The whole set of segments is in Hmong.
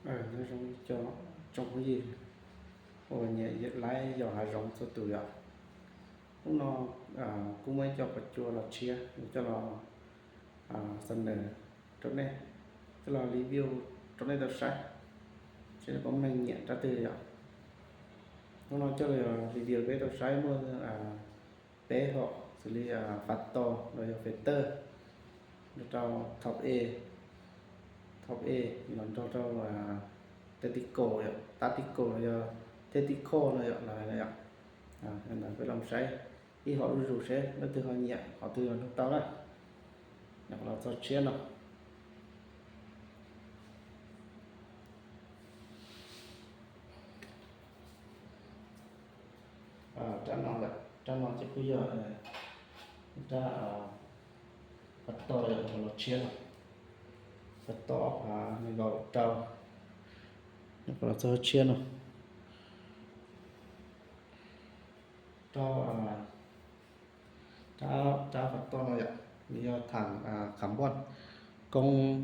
Nyob zoo cov tsoom phooj ywg uas nyiam laib yos hav zoov txhua tus yom. Hnub no kuv muaj ib co quav cua los tshiab, coj los xam nws rau nej, coj los review rau nej tau saib, seb nej puas muaj neeg nyiam rab twg yom. Hnub no coj los review peb tau saib muaj peb hom xws li fab to los yog fes tawj, nrog rau thauj e, thauj e los nrog rau tactical yom, tactical los yog tactical no yom, los yom. Ntawd peb los saib ib hom zuj zus seb leej twg ho nyiam hom twg los nug tau na. Los txog tshiab no. Rab no, rab no ces kuj yog rab fab to yom, los tshiab no. Fab to ob phav nees nkaum rau, los txog tshiab no. Rab, rab fab to no yom, nws yog tham carbon, koob,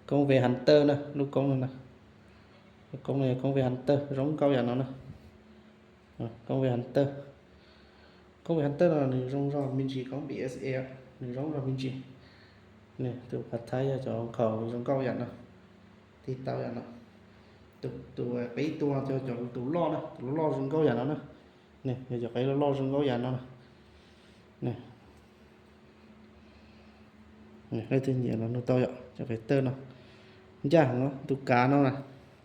koob V Hunter na, lub koob no na. Lub koob no yog koob V Hunter zoo nkauj yam no na. Koob V Hunter, koob V Hunter no nws zoo zog me ntsis koob B S A, nws zoo zog me ntsis. Nws tus phav thaib yog cov nkhaus zoo nkauj yam no, tig tau yam no. Tus qib tua cov tus loj na, tus loj zoo nkauj yam no na. Nws yog cov qib loj loj zoo nkauj yam no na. Leej twg nyiam los nug tau yom, cov qib tawj no ncaj heev. Tus kav no,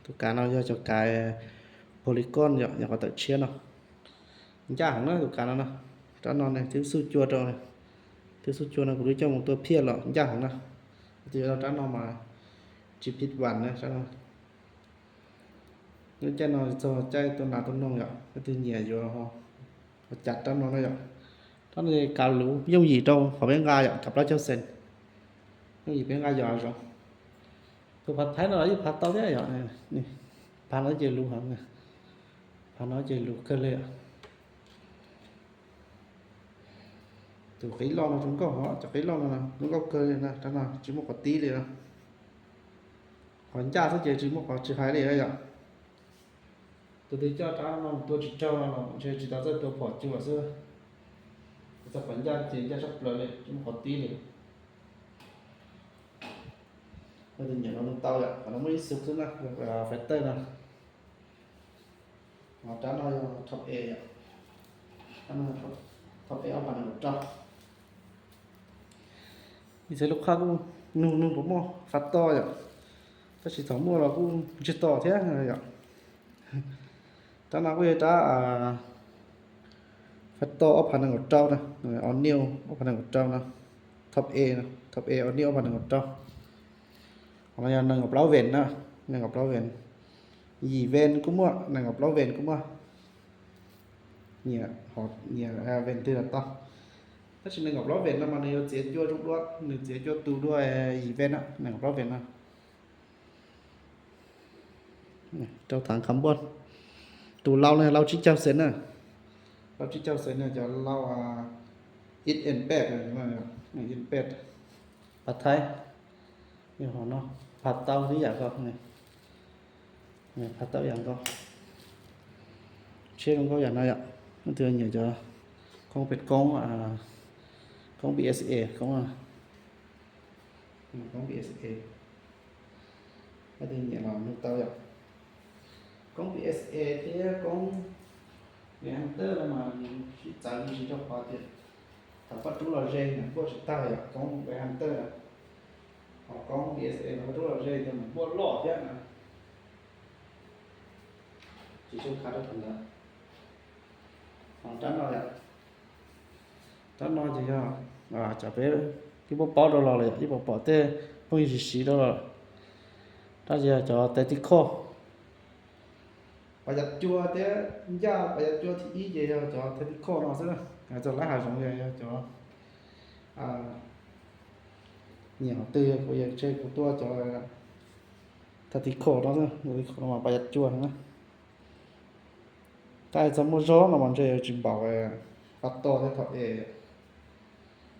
tus kav no yog cov kav polygon yom, yog qhov tawm tshiab no. Ncaj heev na tus kav no na. Rab no ne twb xuj cua rau, twb xuj cua no kuv twb coj mus tua phiaj los ncaj heev na. Tus rab no mas tsis phij vam na. Lub caij no txog caij tua nas tua noog yom, leej twg nyiam yuav ho cav rab no na yom. Rab no kav luv yooj yim rau qhov peb nqa yom, kav plaub caug xees, yooj yim peb nqa yos hav zoov. Tus phav thaib no los yeej phav tau thiab yom, phav no ces luv heev, phav no ces luv kawg li yom. Tus qib loj no zoo nkauj, cov qib loj no zoo nkauj kawg li na, rab no tsis muaj qhov tib li na. Qhov ncaj xwb ces tsis muaj qhov tsis hais li yom. Tus twg coj rab no tua tsis raug no los ntshe tsis tau txawj tua phom cua xwb. Txog qhov ncaj ces ncaj tshaj plaws li, tsis muaj qhov tib li. Leej twg nyiam los nug tau yom, qhov no muaj ib xub xwb na, fais tawj no. Ho rab no yog thauj e yom, thauj e ob phav nees nkaum rau. Ib txhia lub qhaj kuj nug nug puas muaj fab to yom, tab sis thaum muaj los kuj ntseg to thiab yom. Rab no kuj yog rab fab to ob phav nees nkaum rau na, o niu ob phav nees nkaum rau no, thauj e, thauj e o niu ob phav nees nkaum rau. Qhov no yog nees nkaum plaub ven na, nees nkaum plaub ven. Yim ven kuj muaj, nees nkaum plaub ven kuj muaj. Nyiam ven twg los tau, tab sis nees nkaum plaub ven no mas nws yuav txiav cua zoo dua, nws txiav cua tus dua yim ven na, nees nkaum plaub ven no. Rau thav carbon. Tus lau no lau tsib caug xees na, lau tsib caug xees no cov lau ib en peb, ib en peb. Phav thaib, ho no, phav tau ib yam nkaus, phav tau ib yam nkaus. Tshiab zoo nkauj yam no yom, leej twg nyiam cov koob pem koob, koob B S A, koob, koob B S A. Leej twg nyiam los nug tau yom. Koob B S A thiab koob Hunter no mas sib txawv me ntsis rau qhov tias thaum koj rub los ze nws npuaj tsis tag yom, koob Hunter. Ho koob B S A no koj rub los ze ces nws npuaj loj thiab na. Tsis tshua khav rau tus ntawd. Ho rab no yom, rab no ces yog cov peb yeej paub paub rau los lawm, yeej pom pom tej phooj ywg siv siv rau los. Rab ces yog cov tactical, pas yav cua thiab ncaj, pas yav cua thib ib ces yog cov tactical no xwb. Txog lab hav zoov ces yog cov nyiam qhov twg kuv yeej tseg kuv tua cov tactical no, tactical no mas pas yav cua na. Tab txog muaj zog no mas ntshe yuav tsis npaum fab to thiab thauj e,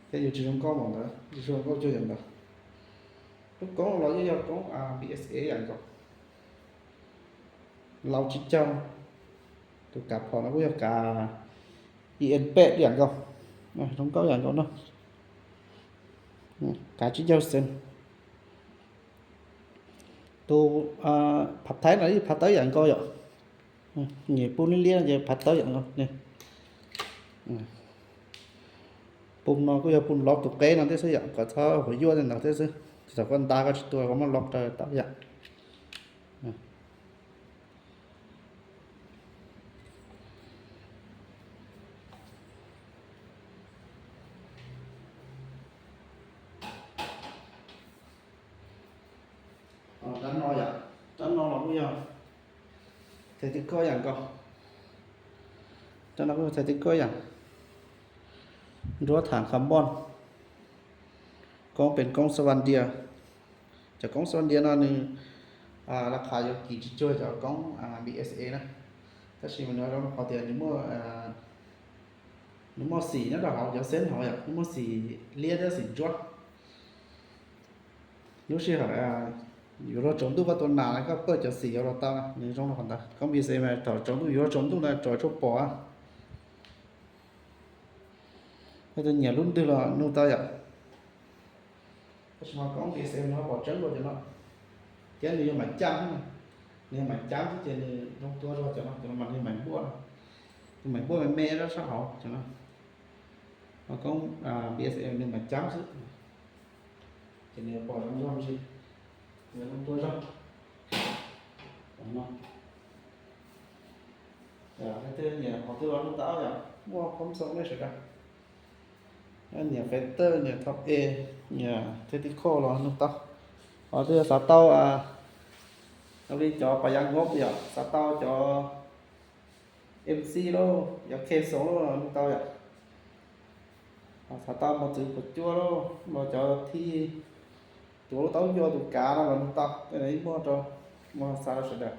thiab yuav tsis zoo nkauj npaum ntawd, tsis zoo nkauj cuag yam ntawd. Lub koob los yeej yog koob B S A yam nkaus. Lau tsib caug. Tus kav phom no kuj yog kav E N peb ib yam nkaus, zoo nkauj ib yam nkaus no. Kav tsib caug xees. Tus phav thaib no ib phav tawb ib yam nkaus yom. Nyiam pub liab liab ces phav tawb ib yam nkaus. Pum no kuj yog pum lov tus qeb no thiab xwb yom, kom txhob huas yuaj tej ntawd thiab xwb. Thaum koj nta koj tsis tua koj muab lov raws tau yom. Rab no yom, rab no los kuj yog thej tib koj yam nkaus. Rab no kuj yog thej tib koj yam, nruab tham carbon, koob pem koob xab vas dias. Cov koob xab vas dias no nws laj qha yuav kis tsis cuag cov koob B S A na, tab sis mas nws zoo qhov tias nws muaj xim nyob rau hauv cov xeeb hauv yom, nws muaj xim liab thiab xim ntsuab. Lub sij hawm yuav luag tsaus ntuj koj tua nas koj pawj cov xim yuav los tau, nws zoo li qhov ntawd. Koob B S A mas thaum tsaus ntuj yuav luag tsaus ntuj na tso tshuaj pom. Yog tus nyiam lub ntwg los nug tau yom. Tab sis mas koob B S A no pom tseeb dua cov no, thiab nws yog mais cam, nws yog mais cam xwb ces nws zoo tua zog cov no, cov no mas nws yog mais npuaj, tus mais npuaj me me nyob sab hauv cov no. Koob B S A nws mais cam xwb, ces nws pom zoo zog ntsis, nws zoo tua zog. Leej twg nyiam qhov twg los nug tau yom, muaj koob xoo nej sawv daws. Nyiam fev tawj, nyiam thauj es, nyiam thej tib khoj los nug tau. Ho twb yog xav tau li cov pas yav nkob yom, xav tau cov M C lauj, cov Khe Xoom lauj los nug tau yom. Xav tau mos txwv phuam cuab lauj los cov thij tuav lub taub ncua tus kav no los nug tau, tej no ib muaj rau mos xav rau sawv daws.